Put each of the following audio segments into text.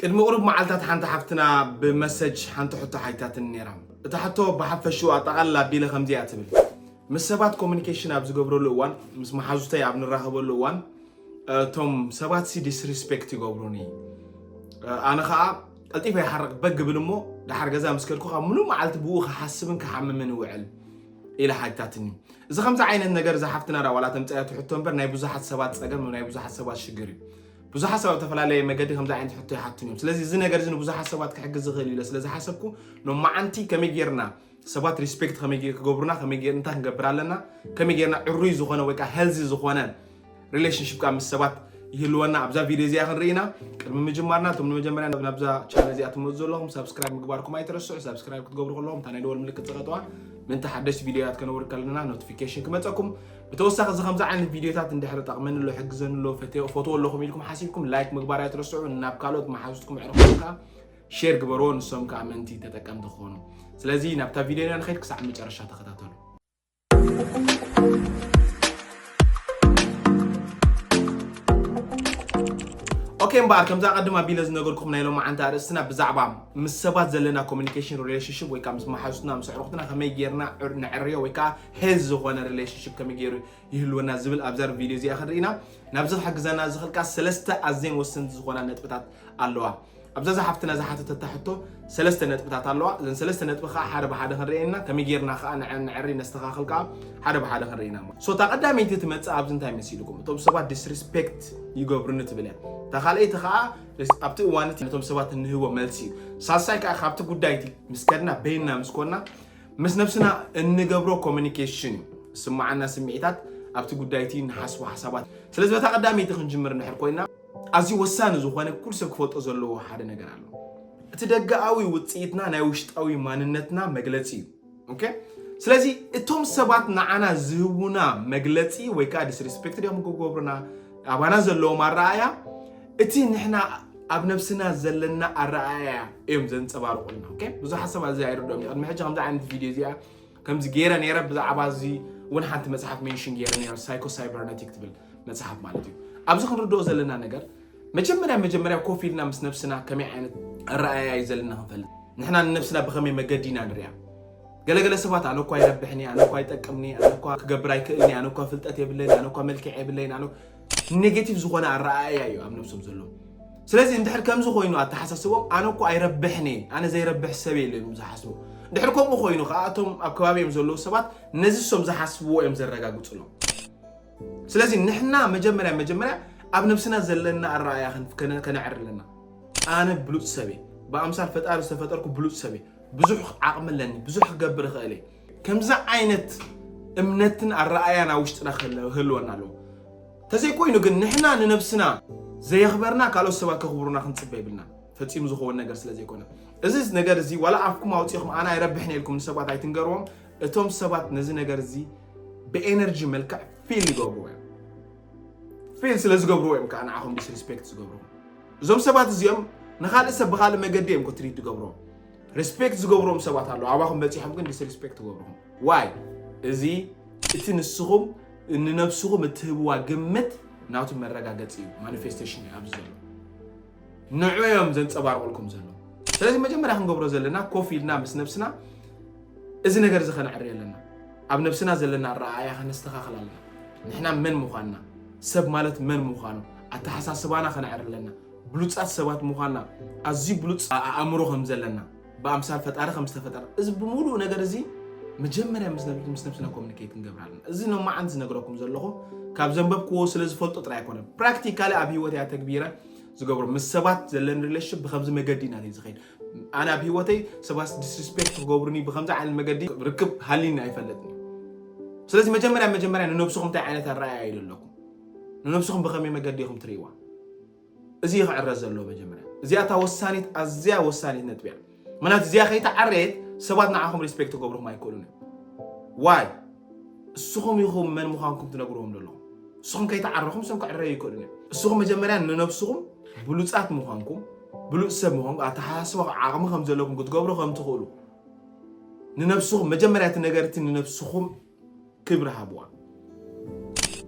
ቅድሚ ቁሩብ መዓልታት ሓንቲ ሓፍትና ብመሰጅ ሓንቲ ሕቶ ሓይታትኒ ነይራ። እታ ሕቶ ብሓፈሽኡ ኣጠቓልላ ኣቢለ ከምዚኣ ትብል። ምስ ሰባት ኮሚኒኬሽን ኣብ ዝገብረሉ እዋን፣ ምስ መሓዙተይ ኣብ ንራኸበሉ እዋን፣ እቶም ሰባት ሲ ዲስሪስፔክት ይገብሩኒ። ኣነ ኸዓ ቀልጢፈ ይሓርቕ በግ ብል እሞ፣ ደሓር ገዛ ምስ ከድኩ ካብ ምሉእ መዓልቲ ብኡ ክሓስብን ክሓምምን እውዕል ኢላ ሓይታትኒ። እዚ ከምዚ ዓይነት ነገር እዛ ሓፍትና ዳ ዋላ ተምፀያ ትሕቶ እምበር ናይ ብዙሓት ሰባት ፀገም፣ ናይ ብዙሓት ሰባት ሽግር እዩ። ብዙሓት ሰባት ዝተፈላለየ መገዲ ከምዚ ዓይነት ሕቶ ይሓቱን እዮም። ስለዚ እዚ ነገር እዚ ንብዙሓት ሰባት ክሕግዝ ዝኽእል እዩ ኢለ ስለ ዝሓሰብኩ ሎማዓንቲ ከመይ ጌርና ሰባት ሪስፔክት ከመይ ጌር ክገብሩና፣ ከመይ ጌር እንታይ ክንገብር ኣለና፣ ከመይ ጌርና ዕሩይ ዝኾነ ወይ ከዓ ሄልዚ ዝኾነ ሪሌሽንሽፕ ከዓ ምስ ሰባት ይህልወና ኣብዛ ቪድዮ እዚኣ ክንርኢ ኢና። ቅድሚ ምጅማርና እቶም ንመጀመርያ ናብዛ ቻነል እዚኣ ትመፁ ዘለኹም ሳብስክራይብ ምግባርኩም ኣይትረስዑ። ሳብስክራይብ ክትገብሩ ከለኹም እታ ናይ ደወል ምልክት ዝቐጥዋ ምእንቲ ሓደሽቲ ቪድዮታት ከነውርድ ከለና ኖቲፊኬሽን ክመፀኩም። ብተወሳኺ እዚ ከምዚ ዓይነት ቪድዮታት እንድሕር ጠቕመኒ ኣሎ፣ ሕግዘኒ ኣሎ፣ ፈትዮ- ፈትዎ ኣለኹም ኢልኩም ሓሲብኩም ላይክ ምግባር ኣይትረስዑ። ናብ ካልኦት መሓዙትኩም ኣዕርኹም ከዓ ሼር ግበርዎ፣ ንሶም ከዓ ምእንቲ ተጠቀምቲ ክኾኑ። ስለዚ ናብታ ቪድዮ ኢና ንኸይድ፣ ክሳዕ መጨረሻ ተኸታተሉ። ኦኬ እምበኣር ከምዛ ቀድም ኣቢለ ዝነገርኩም ናይ ሎማዓንቲ ኣርእስትና ብዛዕባ ምስ ሰባት ዘለና ኮሚኒኬሽን ሪሌሽንሽፕ ወይ ከዓ ምስ መሓዙትና ምስ ኣዕሩኽትና ከመይ ጌርና ዕር- ነዕርዮ ወይ ከዓ ሄልዚ ዝኾነ ሪሌሽንሽፕ ከመይ ገይሩ ይህልወና ዝብል ኣብዛ ቪድዮ እዚኣ ክንርኢ ኢና። ናብዚ ክሕግዘና ዝኽእል ከዓ ሰለስተ ኣዝየን ወሰንቲ ዝኾና ነጥብታት ኣለዋ። ኣብዛ ዝሓፍትና ዝሓተተታ ሕቶ ሰለስተ ነጥብታት ኣለዋ። እዘን ሰለስተ ነጥቢ ከዓ ሓደ ብሓደ ክንርኢ ኢና። ከመይ ጌርና ከዓ ንዐ- ንዐሪ ነስተኻኽል ከዓ ሓደ ብሓደ ክንርኢ ኢና። ሶ እታ ቀዳመይቲ ትመጽእ ኣብዚ እንታይ መሲልኩም? እቶም ሰባት ዲስሪስፔክት ይገብሩኒ ትብል እያ። እታ ካልኣይቲ ከዓ ሪስ- ኣብቲ እዋን እቲ ነቶም ሰባት እንህቦ መልሲ እዩ። ሳልሳይ ከዓ ካብቲ ጉዳይ እቲ ምስ ከድና በይንና ምስ ኮና ምስ ነብስና እንገብሮ ኮሚኒኬሽን እዩ። ዝስምዓና ስምዒታት ኣብቲ ጉዳይ እቲ ንሓስቦ ሓሳባት። ስለዚ በታ ቀዳመይቲ ክንጅምር እንድሕር ኮይና ኣዝዩ ወሳኒ ዝኾነ ኩሉ ሰብ ክፈልጦ ዘለዎ ሓደ ነገር ኣሎ። እቲ ደገኣዊ ውፅኢትና ናይ ውሽጣዊ ማንነትና መግለፂ እዩ። ኦኬ? ስለዚ እቶም ሰባት ንዓና ዝህቡና መግለፂ ወይ ከዓ ዲስሪስፔክት ድዮም ክገብሩና ኣባና ዘለዎም ኣረኣያ እቲ ንሕና ኣብ ነብስና ዘለና ኣረኣያ እዮም ዘንፀባርቑልና። ኦኬ? ብዙሓት ሰባት እዚ ኣይርድኦም እዩ። ቅድሚ ሕጂ ከምዚ ዓይነት ቪድዮ እዚኣ ከምዚ ገይረ ነይረ ብዛዕባ እዚ እውን ሓንቲ መፅሓፍ ሜንሽን ገይረ ነይረ ሳይኮ ሳይበርነቲክ ትብል መፅሓፍ ማለት እዩ። ኣብዚ ክንርድኦ ዘለና ነገር መጀመርያ መጀመርያ ኮፍ ኢልና ምስ ነብስና ከመይ ዓይነት ኣረኣያ እዩ ዘለና ክንፈልጥ ንሕና ንነብስና ብኸመይ መገዲ ኢና ንሪኣ። ገለገለ ሰባት ኣነ እኳ ይረብሕኒ፣ ኣነ እኳ ይጠቅምኒ፣ ኣነ እኳ ክገብር ኣይክእልኒ፣ ኣነ እኳ ፍልጠት የብለኒ፣ ኣነ እኳ መልክዕ የብለይን፣ ኣነ ኔጌቲቭ ዝኾነ ኣረኣእያ እዩ ኣብ ነብሶም ዘሎ። ስለዚ እንድሕር ከምዚ ኮይኑ ኣተሓሳስቦም ኣነ እኮ ኣይረብሕን እየ፣ ኣነ ዘይረብሕ ሰብ የለ እዮም ዝሓስቡ። እንድሕር ከምኡ ኮይኑ ከዓ እቶም ኣብ ከባቢኦም ዘለዉ ሰባት ነዚ እሶም ዝሓስብዎ እዮም ዘረጋግፁሎም። ስለዚ ንሕና መጀመርያ መጀመርያ ኣብ ነብስና ዘለና ኣረኣእያ ከን- ከነ- ከነዕሪ ኣለና። ኣነ ብሉፅ ሰብ እየ፣ ብኣምሳል ፈጣሪ ዝተፈጠርኩ ብሉፅ ሰብ እየ፣ ብዙሕ ዓቕሚ ኣለኒ፣ ብዙሕ ክገብር እኽእል እየ። ከምዚ ዓይነት እምነትን ኣረኣእያን ኣብ ውሽጥና ክህለ- ክህልወና ኣለዎ። ተዘይኮይኑ ግን ንሕና ንነብስና ዘየኽበርና ካልኦት ሰባት ከኽብሩና ክንፅበ የብልና። ፈፂሙ ዝኸውን ነገር ስለ ዘይኮነ እዚ ነገር እዚ ዋላ ኣፍኩም ኣውፂኹም ኣነ ኣይረብሕን ኢልኩም ንሰባት ኣይትንገርዎም። እቶም ሰባት ነዚ ነገር እዚ ብኤነርጂ መልክዕ ፊል ይገብርዎ እዮም። ፊል ስለ ዝገብርዎ እዮም ከዓ ንዓኹም ዲስሪስፔክት ዝገብርኹም። እዞም ሰባት እዚኦም ንኻልእ ሰብ ብኻልእ መገዲ እዮም ኮትሪት ዝገብርዎም። ሪስፔክት ዝገብርዎም ሰባት ኣለዉ፣ ኣባኹም በፂሖም ግን ዲስሪስፔክት ትገብርኹም። ዋይ? እዚ እቲ ንስኹም ንነብስኹም እትህብዋ ግምት ናቱ መረጋገፂ እዩ፣ ማኒፌስቴሽን እዩ ኣብዚ ዘሎ። ንዑ እዮም ዘንፀባርቑልኩም ዘሎ። ስለዚ መጀመርያ ክንገብሮ ዘለና ኮፍ ኢልና ምስ ነብስና እዚ ነገር እዚ ከነዕሪ ኣለና። ኣብ ነብስና ዘለና ኣረኣእያ ከነስተኻኽል ኣለና። ንሕና መን ምዃንና፣ ሰብ ማለት መን ምዃኑ፣ ኣተሓሳስባና ከነዕሪ ኣለና። ብሉጻት ሰባት ምዃንና፣ ኣዝዩ ብሉጽ ኣእምሮ ከም ዘለና፣ ብኣምሳል ፈጣሪ ከም ዝተፈጠረ፣ እዚ ብምሉእ ነገር እዚ መጀመርያ ምስ ነብ- ምስ ነብስና ኮሚኒኬት ክንገብር ኣለና። እዚ ሎማዓንቲ ዝነግረኩም ዘለኹ ካብ ዘንበብክዎ ስለ ዝፈልጦ ጥራይ ኣይኮነን። ፕራክቲካሊ ኣብ ህይወት እያ ተግቢረ ዝገብሮ። ምስ ሰባት ዘለኒ ሪሌሽንሽፕ ብከምዚ መገዲ ኢና ዝኸይድ። ኣነ ኣብ ህይወተይ ሰባት ዲስሪስፔክት ክገብሩኒ ብከምዚ ዓይነት መገዲ ርክብ ሃሊኒ ኣይፈልጥን እዩ። ስለዚ መጀመርያ መጀመርያ ንነብስኹም እንታይ ዓይነት ኣረኣእያ እዩ ዘለኩም? ንነብስኹም ብኸመይ መገዲ ኢኹም ትርእይዋ? እዚ እዩ ክዕረ ዘለዎ መጀመርያ። እዚኣ እታ ወሳኒት፣ ኣዝያ ወሳኒት ነጥቢ እያ። ምክንያቱ እዚኣ ከይተዓረየት ሰባት ንዓኹም ሪስፔክት ክገብሩኹም ኣይክእሉን እዮም። ዋይ? እስኹም ኢኹም መን ምዃንኩም ትነግርዎም ዘለኹም። እስኹም ከይተዓረኹም እሶም ክዕረዩ ይክእሉን እዮም። እስኹም መጀመርያ ንነብስኹም ብሉጻት ምዃንኩም፣ ብሉጽ ሰብ ምዃንኩም፣ ኣተሓሳስባ ዓቕሚ ከም ዘለኩም ክትገብሩ ከም ትኽእሉ ንነብስኹም መጀመርያ እቲ ነገር እቲ ንነብስኹም ክብሪ ሃብዋ።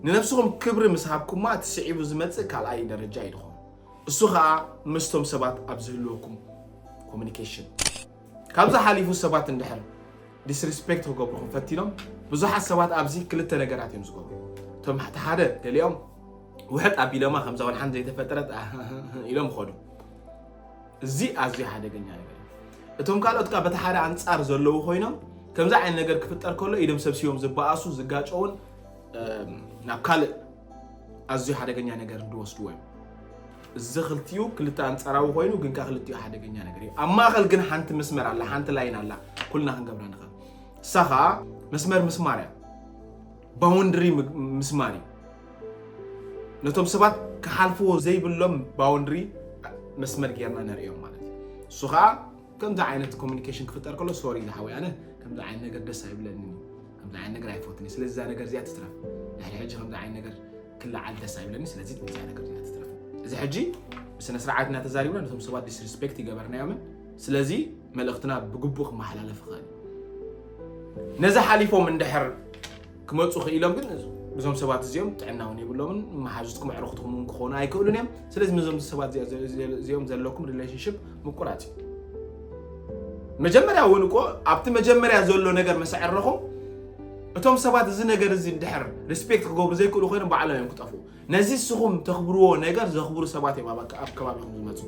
ንነብስኹም ክብሪ ምስ ሃብኩማ እቲ ስዒቡ ዝመጽእ ካልኣይ ደረጃ እዩ ዝኸውን። እሱ ከዓ ምስቶም ሰባት ኣብ ዝህልወኩም ኮሚኒኬሽን። ካብዚ ሓሊፉ ሰባት እንድሕር ዲስሪስፔክት ክገብሩኹም ፈቲኖም፣ ብዙሓት ሰባት ኣብዚ ክልተ ነገራት እዮም ዝገብሩ። እቶም እቲ ሓደ ገሊኦም ውሕጥ ኣቢሎማ ከምዛ ወልሓን ዘይተፈጠረት ኢሎም ይኸዱ። እዚ ኣዝዩ ሓደገኛ ነገር እዩ። እቶም ካልኦት ከዓ በቲ ሓደ ኣንጻር ዘለዉ ኮይኖም ከምዚ ዓይነት ነገር ክፍጠር ከሎ ኢዶም ሰብሲቦም ዝበኣሱ ዝጋጨውን ናብ ካልእ ኣዝዩ ሓደገኛ ነገር እንድወስድዎ እዮም። እዚ ክልቲኡ ክልተ ኣንጻራዊ ኮይኑ ግን ከዓ ክልቲኡ ሓደገኛ ነገር እዩ። ኣብ ማእኸል ግን ሓንቲ መስመር ኣላ፣ ሓንቲ ላይን ኣላ፣ ኩልና ክንገብራ ንኽእል። እሳ ከዓ መስመር ምስማር እያ፣ ባውንድሪ ምስማር እዩ። ነቶም ሰባት ክሓልፍዎ ዘይብሎም ባውንድሪ መስመር ጌርና ነርእዮም ማለት እዩ። እሱ ከዓ ከምዚ ዓይነት ኮሚኒኬሽን ክፍጠር ከሎ ሶሪ ዝሓወይ ኣነ ከምዚ ዓይነት ነገር ደስ ኣይብለንን እዩ፣ ከምዚ ዓይነት ነገር ኣይፈትን እዩ፣ ስለዚ እዛ ነገር እዚኣ ትትረፍ፣ ድሕሪ ሕጂ ከምዚ ዓይነት ነገር ክለዓል ደስ ኣይብለኒ፣ ስለዚ እዛ ነገር እዚኣ ትትረፍ። እዚ ሕጂ ብስነ ስርዓት እናተዛሪብና ነቶም ሰባት ዲስሪስፔክት ይገበርናዮምን፣ ስለዚ መልእኽትና ብግቡእ ክመሓላለፍ ይኽእል። ነዚ ሓሊፎም እንድሕር ክመፁ ክኢሎም ግን እዞም ሰባት እዚኦም ጥዕና እውን የብሎምን፣ መሓዙትኩም ኣዕሩኽትኩም እውን ክኾኑ ኣይክእሉን እዮም። ስለዚ ምስዞም ሰባት እዚኦም ዘለኩም ሪሌሽንሽፕ ምቁራፅ እዩ። መጀመርያ እውን እኮ ኣብቲ መጀመርያ ዘሎ ነገር መሰዐረኹም እቶም ሰባት እዚ ነገር እዚ እንድሕር ሪስፔክት ክገብሩ ዘይክእሉ ኮይኖም ባዕሎም እዮም ክጠፍኡ። ነዚ ንስኹም ተኽብርዎ ነገር ዘኽብሩ ሰባት እዮም ኣብ ከባቢኹም ዝመፁ።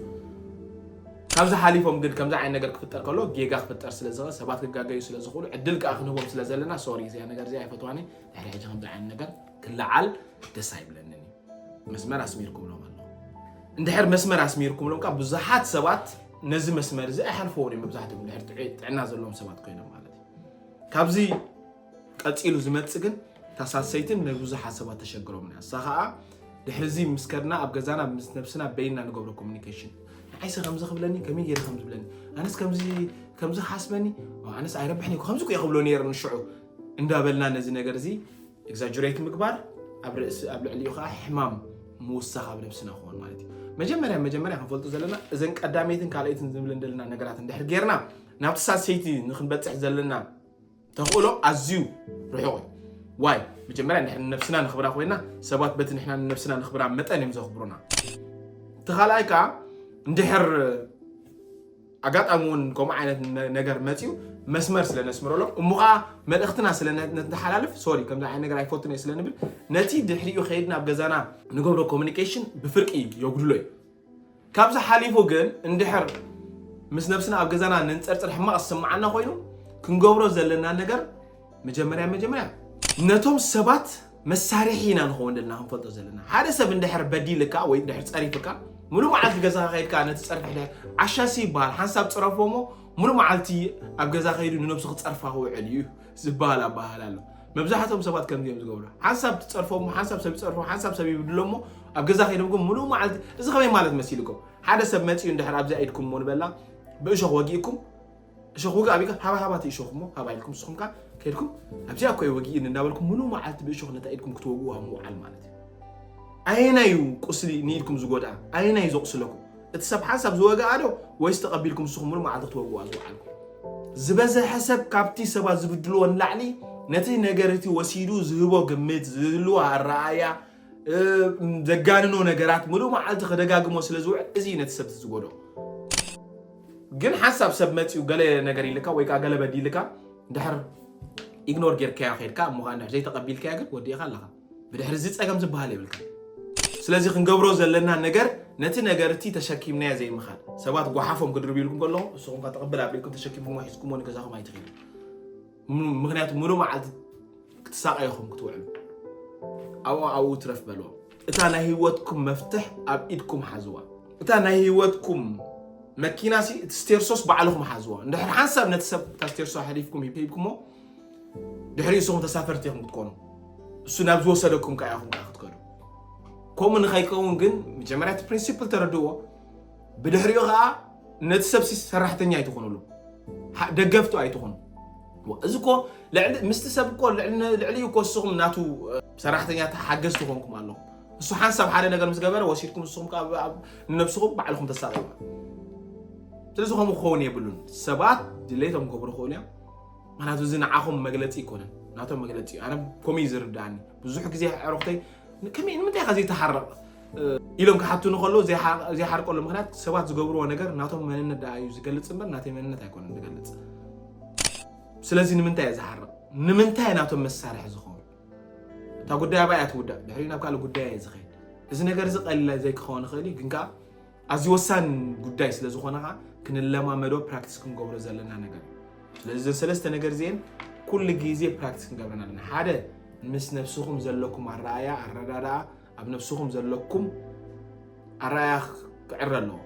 ካብዚ ሓሊፎም ግን ከምዚ ዓይነት ነገር ክፍጠር ከሎ ጌጋ ክፍጠር ስለ ዝኽእል ሰባት ክጋገዩ ስለ ዝኽእሉ ዕድል ከዓ ክንህቦም ስለ ዘለና ሶሪ እዚኣ ነገር እዚኣ ኣይፈትዋኒ ድሕሪ ሕጂ ከምዚ ዓይነት ነገር ክለዓል ደስ ኣይብለንን እዩ። መስመር ኣስሚርኩምሎም ኣለኹ። እንድሕር መስመር ኣስሚርኩምሎም ከዓ ብዙሓት ሰባት ነዚ መስመር እዚ ኣይሓልፈዎን እዮም። መብዛሕትኦም እንድሕር ጥዑይ ጥዕና ዘለዎም ሰባት ኮይኖም ማለት እዩ። ካብዚ ቀፂሉ ዝመፅእ ግን እታ ሳሰይትን ንብዙሓት ሰባት ተሸግሮም እያ። እሳ ከዓ ድሕሪ እዚ ምስ ከድና ኣብ ገዛና ምስ ነብስና በይንና ንገብሮ ኮሚኒኬሽን ንዓይሰ ከምዚ ክብለኒ ከመይ ገይረ ከም ዝብለኒ ኣነስ ከምዚ ከምዚ ክሓስበኒ ኣነስ ኣይረብሕኒ ከምዚ እኮ ክብሎ ነይረ ንሽዑ እንዳበልና ነዚ ነገር እዚ ኤግዛጀሬት ምግባር ኣብ ርእሲ ኣብ ልዕሊኡ ከዓ ሕማም ምውሳኽ ኣብ ነብስና ክኾን ማለት እዩ። መጀመርያ መጀመርያ ክንፈልጡ ዘለና እዘን ቀዳመይትን ካልኣይትን ዝብለን ዘለና ነገራት እንድሕር ጌርና ናብቲ ሳሰይቲ ንክንበፅሕ ዘለና ተኽእሎ ኣዝዩ ርሑቕ እዩ። ዋይ መጀመርያ ንሕና ነብስና ንኽብራ ኮይና ሰባት በቲ ንሕና ንነብስና ንኽብራ መጠን እዮም ዘኽብሩና። እቲ ካልኣይ ከዓ እንድሕር ኣጋጣሚ እውን ከምኡ ዓይነት ነገር መፅዩ መስመር ስለ ነስምረሎም እሞ ከዓ መልእኽትና ስለ ነተሓላልፍ ሶሪ ከምዚ ዓይነት ነገር ኣይፈቱን እየ ስለ ንብል ነቲ ድሕሪኡ ከይድና ኣብ ገዛና ንገብሮ ኮሚኒኬሽን ብፍርቂ የጉድሎ እዩ። ካብዚ ሓሊፉ ግን እንድሕር ምስ ነብስና ኣብ ገዛና ነንፀርፅር ሕማቕ ዝስምዓና ኮይኑ ክንገብሮ ዘለና ነገር መጀመርያ መጀመርያ ነቶም ሰባት መሳርሒ ኢና ንኸውን ዘለና ክንፈልጦ ዘለና ሓደ ሰብ እንድሕር በዲልካ ወይ እንድሕር ፀሪፍካ ሙሉ መዓልቲ ገዛኻ ከይድካ ነቲ ፀርፊ ሕደ ዓሻሲ ይበሃል ሓንሳብ ፀረፎ እሞ ሙሉ መዓልቲ ኣብ ገዛ ከይዱ ንነብሱ ክፀርፋ ክውዕል እዩ ዝበሃል ኣበሃል ኣሎ። መብዛሕትኦም ሰባት ከምዚ እዮም ዝገብሩ። ሓንሳብ ትፀርፎ እሞ ሓንሳብ ሰብ ይፀርፎ ሓንሳብ ሰብ ይብድሎ እሞ ኣብ ገዛ ከይዶም ግን ሙሉ መዓልቲ እዚ ከመይ ማለት መሲልኩም ሓደ ሰብ መፂኡ እንድሕር ኣብዚኣ ኢድኩም እሞ ንበላ ብእሾኽ ወጊእኩም እሾኽ ውግእ ኣቢልካ ሃባ ሃባ እቲ እሾኽ እሞ ሃባ ኢልኩም ንስኹም ከ ከይድኩም ኣብዚኣ እኮ እዩ ወጊእኒ እንዳበልኩም ሙሉ መዓልቲ ብእሾኽ ነታ ኢድኩም ክትወግኡ ኣብ ምውዓል ማለት እዩ። ኣየናይ እዩ ቁስሊ ንኢድኩም ዝጎድኣ ኣየናይ እዩ ዘቑስለኩም እቲ ሰብ ሓንሳብ ዝወግኣ ዶ ወይስ ተቐቢልኩም ንስኹም ሙሉ መዓልቲ ክትወግኡ ኣብ ዝውዓልኩም ዝበዝሐ ሰብ ካብቲ ሰባት ዝብድልዎ ንላዕሊ ነቲ ነገር እቲ ወሲዱ ዝህቦ ግምት ዝህልዎ ኣረኣያ ዘጋንኖ ነገራት ሙሉእ መዓልቲ ከደጋግሞ ስለ ዝውዕል እዚ እዩ ነቲ ሰብ ዝጎድኦ። ግን ሓንሳብ ሰብ መፂኡ ገለ ነገር ኢልካ ወይ ከዓ ገለ በዲልካ ድሕር ኢግኖር ጌርካዮ ከድካ እሞ ከዓ እንድሕር ዘይተቐቢልካዮ ግን ወዲእኻ ኣለኻ። ብድሕሪ እዚ ፀገም ዝበሃል የብልካ። ስለዚ ክንገብሮ ዘለና ነገር ነቲ ነገር እቲ ተሸኪምናዮ ዘይምኻድ ሰባት ጓሓፎም ክድርብዩልኩም ከለኹ ንስኹም ከዓ ተቐብል ኣቢልኩም ተሸኪምኩሞ ሒዝኩሞ ንገዛኹም ኣይትኽእሉ። ምክንያቱ ሙሉእ መዓልቲ ክትሳቐየኹም ክትውዕሉ ኣብኡ ኣብኡ ትረፍ በልዎ። እታ ናይ ህይወትኩም መፍትሕ ኣብ ኢድኩም ሓዝዋ። እታ ናይ ህይወትኩም መኪና ሲ እቲ ስቴርሶስ ባዕልኹም ሓዝዋ። እንድሕር ሓንሳብ ነቲ ሰብ እታ ስቴርሶ ሓሊፍኩም ሂብኩሞ ድሕሪ እሱኹም ተሳፈርቲ ኢኹም ክትኮኑ። እሱ ናብ ዝወሰደኩም ከዓ ኢኹም ከዓ ክትከዱ። ከምኡ ንኸይከውን ግን መጀመርያ እቲ ፕሪንሲፕል ተረድዎ። ብድሕሪኡ ከዓ ነቲ ሰብሲ ሰራሕተኛ ኣይትኾኑሉ። ደገፍቱ ኣይትኾኑ። እዚ እኮ ምስቲ ሰብ እኮ ልዕሊኡ እኮ እስኹም ናቱ ሰራሕተኛ ተሓገዝቲ ኮንኩም ኣለኹም። እሱ ሓንሳብ ሓደ ነገር ምስ ገበረ ወሲድኩም ንስኹም ንነብስኹም ባዕልኹም ተሳቀዩ። ስለዚ ከምኡ ክኸውን የብሉን። ሰባት ድሌቶም ክገብሩ ይኽእሉ እዮም። ምክንያቱ እዚ ንዓኹም መግለፂ ኣይኮነን፣ ናቶም መግለፂ እዩ። ኣነ ከምኡ እዩ ዝርድኣኒ። ብዙሕ ግዜ ኣዕሩኽተይ ከመይ ንምንታይ ኢኻ ዘይተሓረቕ ኢሎም ክሓቱኒ ከለዉ ዘይሓ- ዘይሓርቀሉ ምኽንያት ሰባት ዝገብርዎ ነገር ናቶም መንነት ደኣ እዩ ዝገልጽ እምበር ናተይ መንነት ኣይኮነን ዝገልጽ። ስለዚ ንምንታይ እየ ዝሓርቕ? ንምንታይ ናቶም መሳርሒ ዝኸውን? እታ ጉዳይ ኣባይ እያ ትውዳእ፣ ድሕሪ ናብ ካልእ ጉዳይ እየ ዝኸይድ። እዚ ነገር እዚ ቀሊል ዘይክኸውን ይኽእል እዩ፣ ግን ከኣ ኣዝዩ ወሳኒ ጉዳይ ስለ ዝኾነ ከኣ ክንለማመዶ ፕራክቲስ ክንገብሮ ዘለና ነገር እዩ። ስለዚ እዘን ሰለስተ ነገር እዚአን ኩሉ ግዜ ፕራክቲስ ክንገብረን ኣለና። ሓደ፣ ምስ ነብስኹም ዘለኩም ኣረኣያ፣ ኣረዳድኣ፣ ኣብ ነብስኹም ዘለኩም ኣረኣያ ክዕረ ኣለዎ።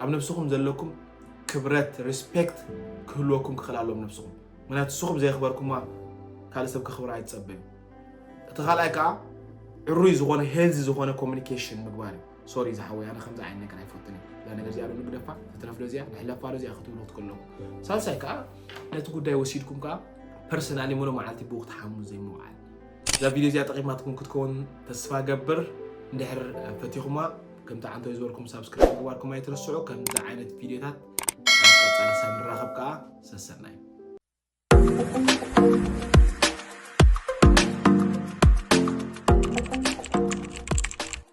ኣብ ነብስኹም ዘለኩም ክብረት፣ ሪስፔክት ክህልወኩም ክኽእል ኣለዎም ነብስኹም። ምክንያቱ ንስኹም ዘየኽበርኩማ ካልእ ሰብ ከኽብር ኣይትጸበዩ። እቲ ካልኣይ ከዓ ዕሩይ ዝኾነ ሄልዚ ዝኾነ ኮሚኒኬሽን ምግባር እዩ። ሶሪ ዝሓወይ፣ ኣነ ከምዚ ዓይነት ነገር ኣይፈቱን እየ። እዛ ነገር እዚኣ ዶ ንግደፋ፣ ተትረፍ ዶ እዚኣ፣ ንሕለፋ ዶ እዚኣ ክትብሉ ክትከለኹ። ሳልሳይ ከዓ ነቲ ጉዳይ ወሲድኩም ከዓ ፐርሰናሊ ሙሉእ መዓልቲ ብኡ ክትሓሙ ዘይምውዓል። እዛ ቪድዮ እዚኣ ጠቒማትኩም ክትከውን ተስፋ ገብር። እንድሕር ፈቲኹማ ከምቲ ዓንተው ዝበልኩም ሳብስክራይብ ምግባርኩም ኣይትረስዑ። ከምዚ ዓይነት ቪድዮታት ኣብ ቀጻሊ ክሳብ ንራኸብ ከዓ ሰሰናዩ።